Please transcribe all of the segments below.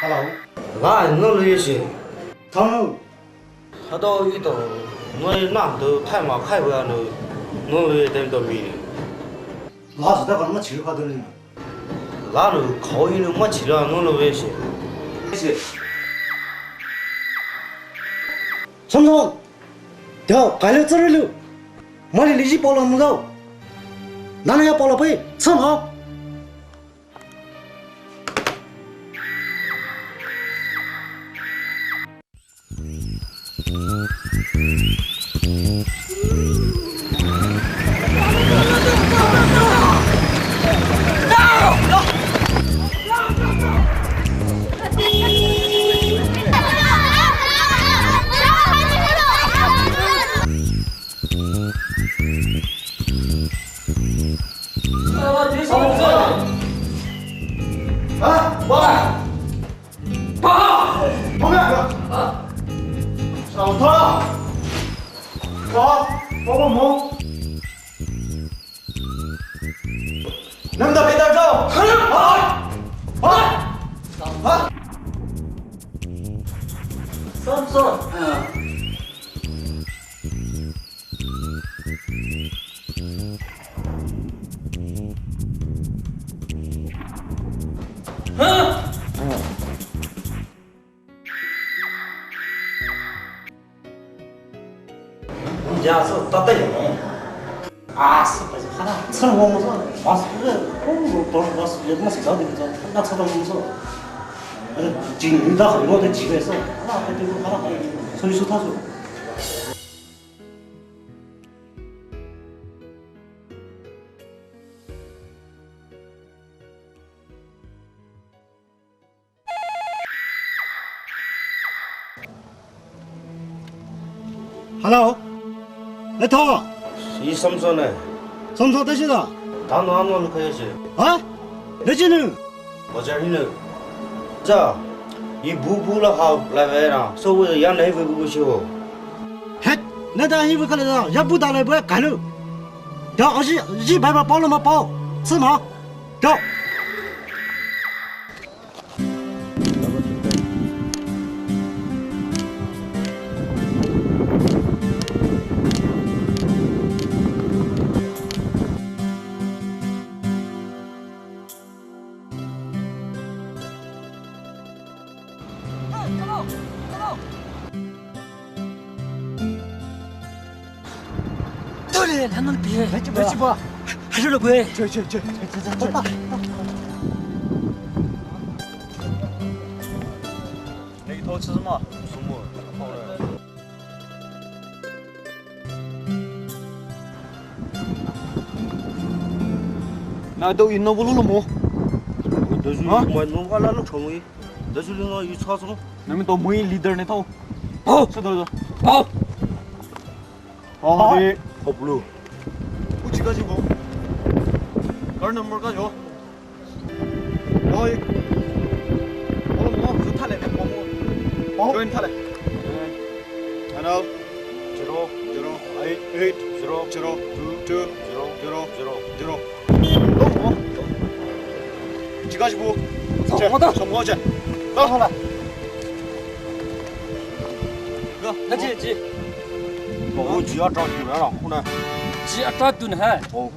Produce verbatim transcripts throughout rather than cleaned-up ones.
Hello. Lai, nang lui ye shi. Thang. Hado ito, noi nang to khai ma khai ba no, nang lui ye tem to mi. Lai, sa ta kan ma chi kha to ni. Lai no, khao hi no ma chi la, nang lui ye shi. Shi. Samson. Dio, kai le tsere lu. Mali li ji pao la mu dao. Nana ya pao la pai, tsang ha. Samson. Ja, so, tata yo. Ah, so, pa, hana, tsara mo mo so. Mas, ko, ko, ko, mas, ye mas sa de so. Na tsara mo so. Jin da ho mo de ji so. Hana, pa, hana, so, so, ta so. Hello. Letho. Si Samson ne. Samson ta shi da. Ta no ano lu kaya shi. Ha? Leji nu. Bajar hi nu. Ja. Yi bu bu la ha la ve na. So we ya nei ve bu bu shi ho. Het. Na da hi bu ka le da. Ya bu da le bu ka lu. Da o ji ji bai ba pao lo ma pao. Si ma. Da. Tole, lanol pie. Lechi ba. Lechi ba. Halu lo gue. Che, che, che. Nei to chi ma. Sumo. Na do ino bulu lo mo. Do ju mo no wala lo chomo. Do ju lo no yu cha so. Na mi to mo leader ne to. Oh, so do do. Oh. Oh, de. Oh, blue. Uchi ka ji bo. Car number ka jo. Oi. Oh, mo, so thale ne mo. Oh. Join thale. Ano. Zero, zero, eight, eight, zero, zero, two, two, zero, zero, zero, zero. Oh, oh. Jiga jibu. Che, mo da. Che, mo che. Da. Mo da. Ga, na ji, ji. Mo ji a tra tu na la, ku na. Ji a tra tu na ha. Oh.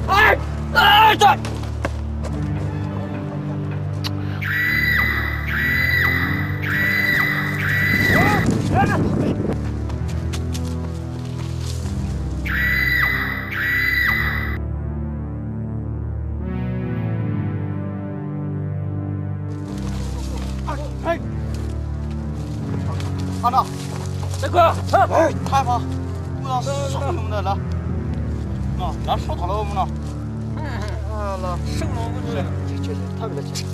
哎，哎，这。 哎，哎，阿娜，大哥，哎，太忙，我那手弄的了，那那手套了我们了，啊，那手弄不出来，去去去，他们去。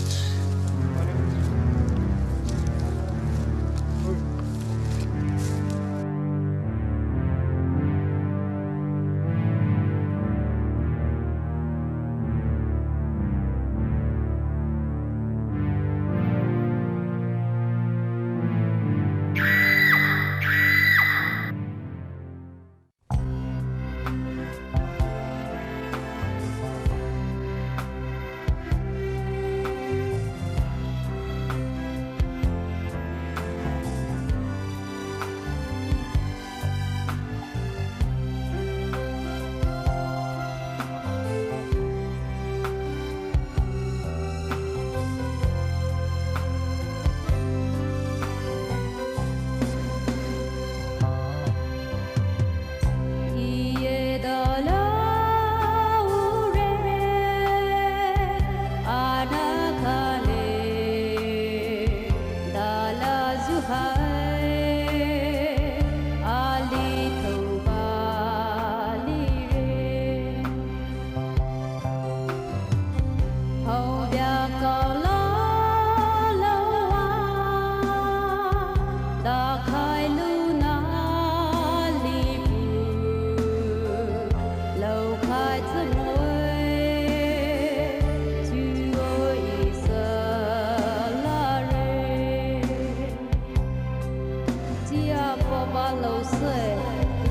Tia papa lousü,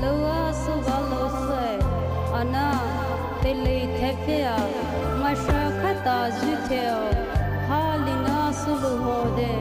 loua suba lousü, ana, tele thepia, masha khata zuteo, ha lina sulu hode,